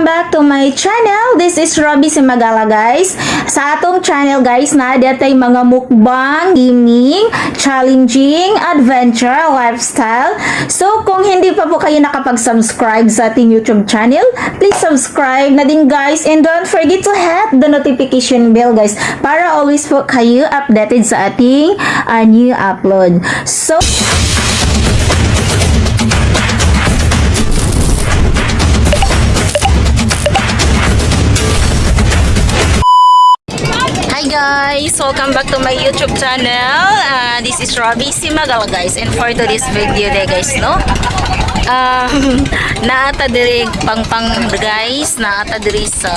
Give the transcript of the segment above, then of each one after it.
Welcome back to my channel. This is Robbie Cimagala, guys. Sa atong channel, guys, na tay mga mukbang, gaming, challenging, adventure, lifestyle. So kung hindi pa po kayo nakapag-subscribe sa ating YouTube channel, please subscribe na din, guys, and don't forget to hit the notification bell, guys, para always po kayo updated sa ating new upload. So hi guys! Welcome back to my YouTube channel. This is Robbie Cimagala, guys. And for today's video day, guys, no? Naata diri pangpang, guys, naata diri sa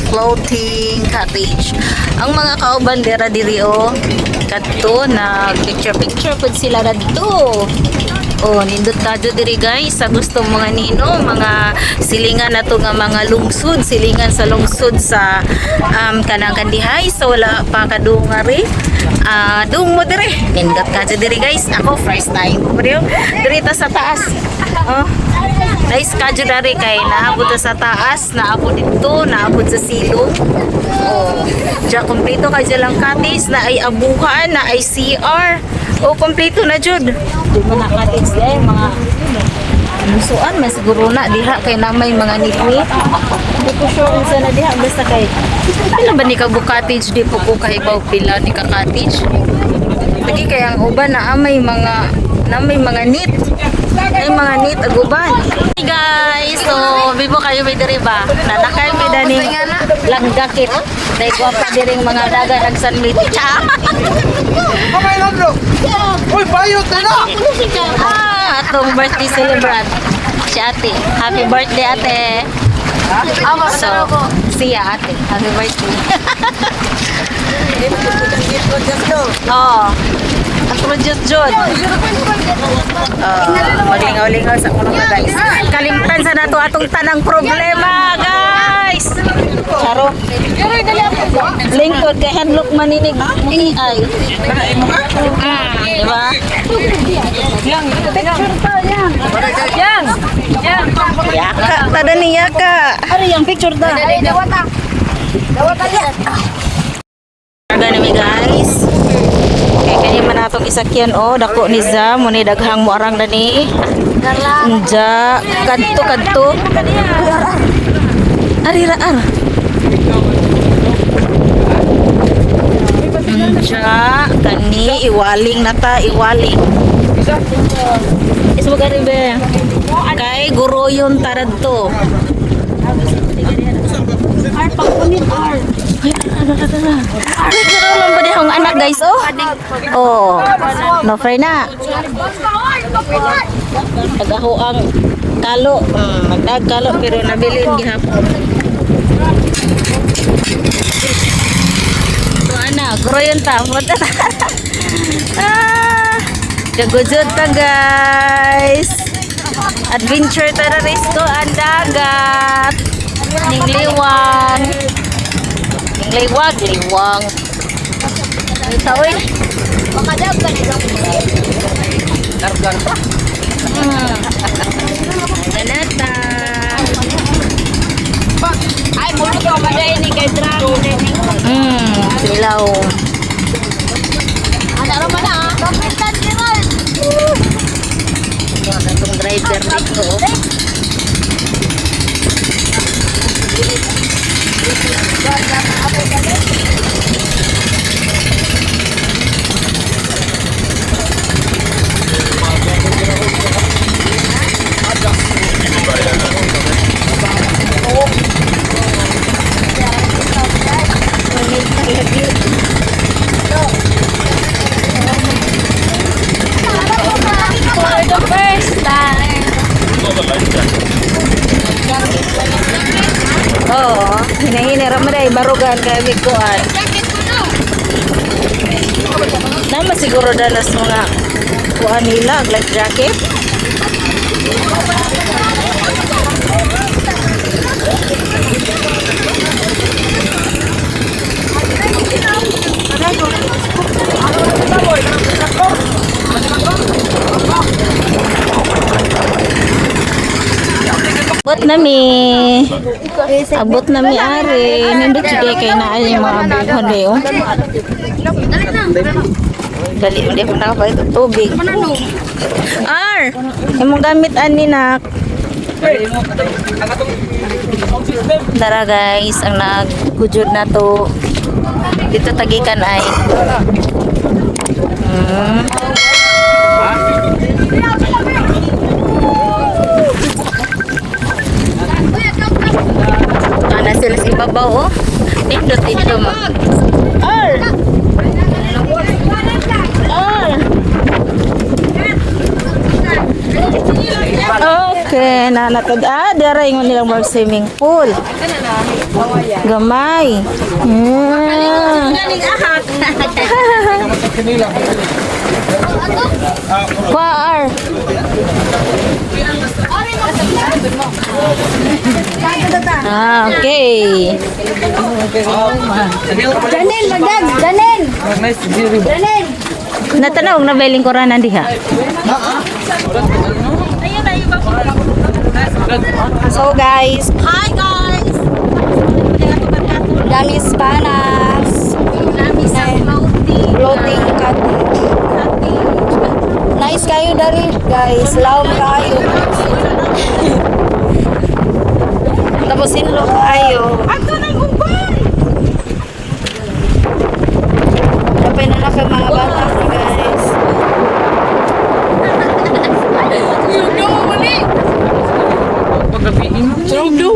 floating cottage. Ang mga kauban dira diri oh, kadto na picture picture pud sila radto. Oh, nindot kadyo diri, guys, sa gusto mga nino, mga silingan na to nga mga lungsod, silingan sa lungsod sa kanang kandihay so wala pa kadungari. Ah, dung mo diri. Nindot kadyo diri, guys. Ako first time ko diri. Diri ta sa taas. Oh. Nice kadyo dari kay naabot ta sa taas, naabot dito, naabot sa silong. Oh, diya kompleto kay lang cottage na ay abuhan, na ay CR. Oh, kompleto na jud. Di mo na cottage di ay mga musuan man siguro na diha kay na may mga nitnit. Hindi ko sure unsa na diha basta kay pila ba ni ka cottage, di po ko kahibaw pila ni ka cottage. Lagi kay ang uban na may mga neat. May mga neat ag uban. Hey guys, so bibo kayo may diri ba? Nanakay mi dani langgakit. Dahil gwapa diring mga daga nagsanmit. Cha! Kamay lang, bro. Uy, bayot na na! Ah, atong birthday celebrant. Si ate. Happy birthday, ate. So, siya ate. Happy birthday. Oh. Ang produce jud. Oh, maglingaw-lingaw sa kuno, guys. Kalimtan sa nato atong tanang problema, guys. Charo. Lingkod kay handlock maninig ni ay. Di ba? Yang! Yang! Yaka, tada ni yaka. Ano yung picture ta? Karga nami, guys. Kay kani man atong isakyan oh, dako ni za mo ni daghang moarang dani. Unja, kadto kadto. Ari ra ar. Unja, kani iwaling na ta, iwaling. Ismo gani be. Kay guroyon tarad to. Ay, ara, ara, ara. Ay, pero lang ba ang anak, guys, oh? Oh, no fair na. Pag-aho ang kalo, magdag kalo pero nabilin gihapon. So ana, groyon ta, mo ta. Ah, kagujod ta, guys. Adventure ta na risko ang dagat. Ning liwang. Ning liwag, liwang. Ito, oy. Ganata. Ay, mulo ko ba dahil ni kay Drang? Silaw. Ano raman na? Kapitan Gerald! Yung atong driver dito, oh. For the first time. Oo, hinahina ra man ay barugan kay bigkuan. Nama siguro dalas mga kuan nila, life jacket. But Abot na mi. Abot na mi ari. Nindot jud kay naa yung mga buhon eh, oh. Dali, hindi ko nakapalit og tubig. Ar! Imong gamit ani nak. Tara guys, ang naggujud na to. Dito tagikan ay. Ana sila sa ibabaw oh. Nindot dito mo. Ar! Ar! Okay, nanatod. Ah, dara ingon nilang mag swimming pool. Gamay. Kwaar. Ah, okay. Janel, magdag! Janel! Janel! Natanaw na ba lingkuranan diha? So guys, Hi guys! Damis Panas, Nami sa floating floating cottage. Cottage. Nice kayo dari guys, love kayo. Tapos sinlo kayo. Ato nang uban! Kapay na lang kay mga bata guys. Paggabiin mo. Sarap daw!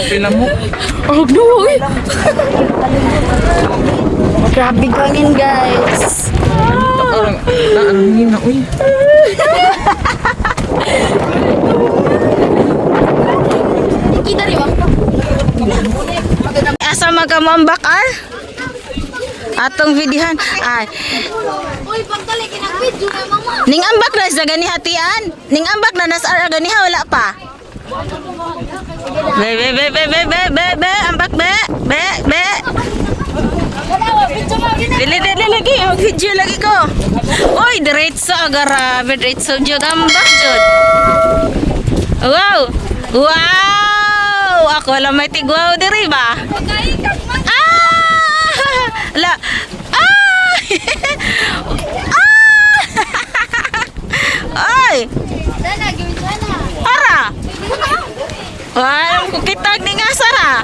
Pila mo. Sarap daw eh! Grabe hangin guys. Parang, naanhin na, uy. Asa magamambak ar? Atong vidihan. Ay, Uy, pagdali kinag-video kay mama. ning ambak na sa gani hatian. Ning ambak na nas ar ganiha wala pa. Be be be be be be be be ambak be be be. Dili dili lagi mag video lagi ko. Oy, diretso agara, diretso jud ambak jud. Wow! Wow! Ako lang may tigwaw diri ba? Ah! La. Ah! Ah! Ay! Sana, gawin sana. Para! Wow, kukitag ni nga Sara.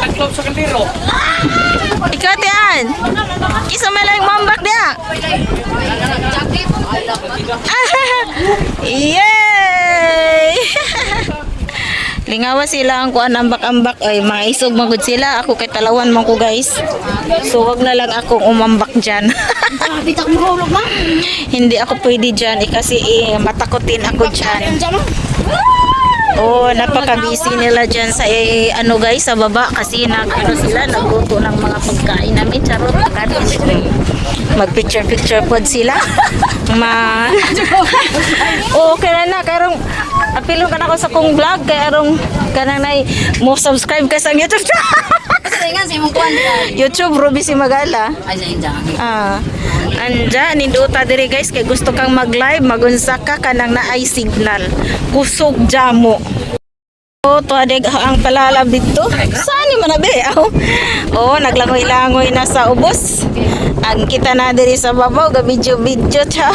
Tagklop sa kaldero. Ikaw tiyan. Isa may lang mambak dia. Ah, yay! Lingawa sila ang kuan ambak-ambak ay mga isog magud sila ako kay talawan man ko guys. So wag na lang akong umambak diyan. Bitak mo hulog ma. Hindi ako pwede diyan eh, kasi eh, matakotin ako diyan. Oh, napaka-busy nila diyan sa eh, ano guys, sa baba kasi nag ano sila nagluto ng mga pagkain namin. Charot, pagkain. Mag picture picture pod sila. Ma. Oo, okay na na karong apilon ka na ako sa kong vlog kay arong kanang nay mo subscribe ka sa YouTube channel. Sa ingan sa imong kuan. YouTube Ruby si Magala. Ay sa inja. Ah. Anja ninduta diri guys kay gusto kang mag-live magunsa ka kanang naay signal. Kusog jamo. Oh, tuadeg ang palalab dito. Saan ni man be? Aw. Oh, naglangoy-langoy na sa ubos. Ang kita na diri sa babaw ga video video cha.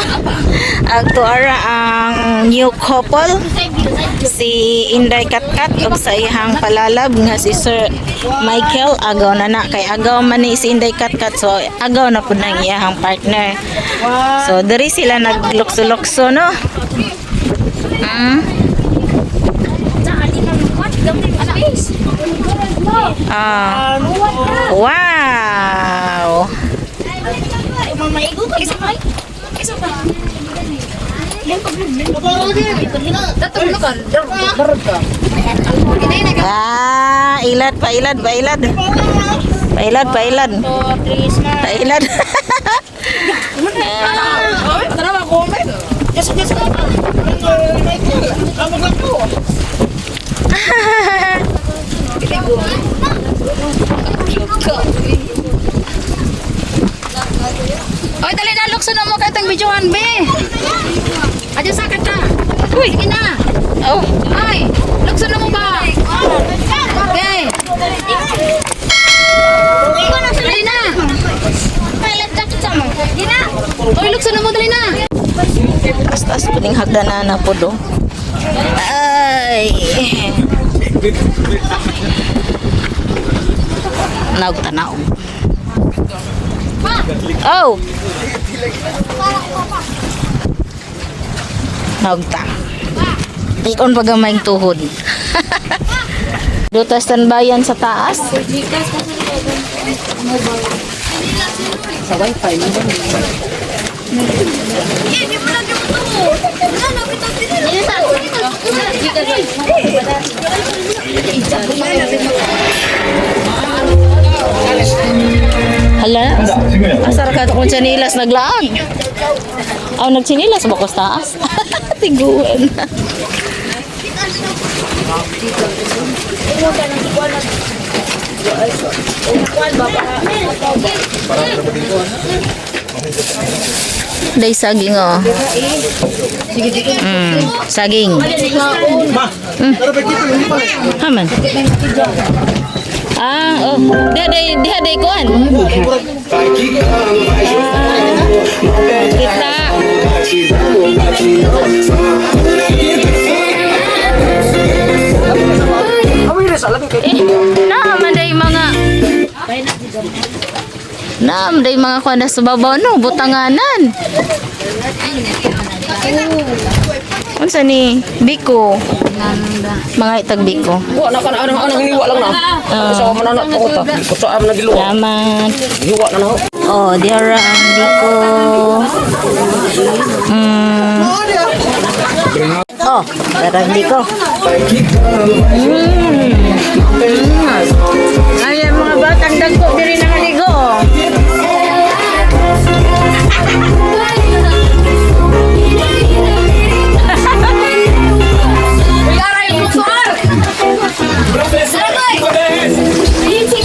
Ang tuara ang new couple si Inday Katkat ug sa iyang palalab nga si Sir Michael agaw na na kay agaw man ni si Inday Katkat, so agaw na pud nang iyang partner. So diri sila naglukso-lukso no. Ah. Wow. Ah, ilad pa ilad pa ilad. Pailad, pailad. Pailad. Tara, mag-comment. Yes, yes. Oy, dali na lukso na mo kay tang videohan be. Adyo sa kata. Uy. Sige na. Oh. Ay, lukso na mo ba? Okay. Dali na. Uy, lukso na mo, dali na. Taas-taas po ning hagdanan na po do. Ay. Naog tanaw. Oh. Naog ta. Tikon pa gamay ang tuhod. Dutas tanbayan sa taas. Hala, asar ka kung tsinilas naglaag. Aw, nagtsinilas ba ko sa taas? Tiguan. Day saging oh. Saging. Haman. Ah, oh. Diha day, diha day kuan. Kita. Eh, naman day mga Naam day mga kuan na sa babaw no, butanganan. Unsa ni Biko? Mga itag biko. Wa na ka na ano ano hiniwa lang na. Sa man na ko ta. Ko sa am na giluwa. Salamat. Hiwa na na. Oh, diara ang biko. Oh, darang biko. Ay, ang mga batang dagko diri nakaligo. Oh.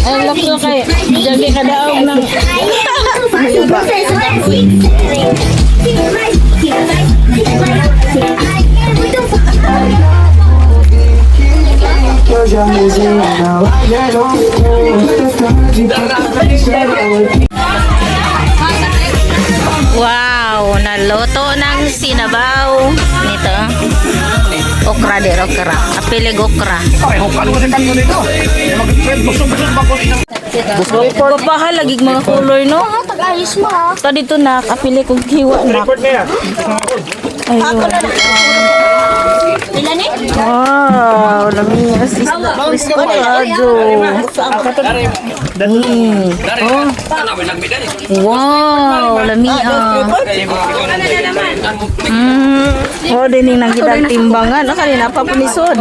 Ay, lakso kay jagi ka daog ng Que eu já rezei na Wow, naluto ng sinabaw. Nito. Okra de okra. Apilig okra. Ay, hukan ko sa kanto dito. Mag-busog-busog ba ko ina. Papaha lagi mga color no. Tag-ayos mo ha. Ta dito na apili kog hiwa na. Report niya. Ayun. Ilan eh? Wow, lami isda crispado. Oh. Wow, lami ah. Oh, din nang kitang timbangan. Ah, kanina pa punisod.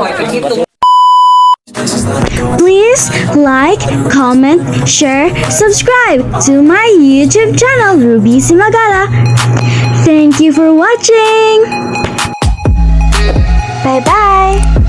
Please like, comment, share, subscribe to my YouTube channel, Ruby Simagala. Thank you for watching. Bye bye.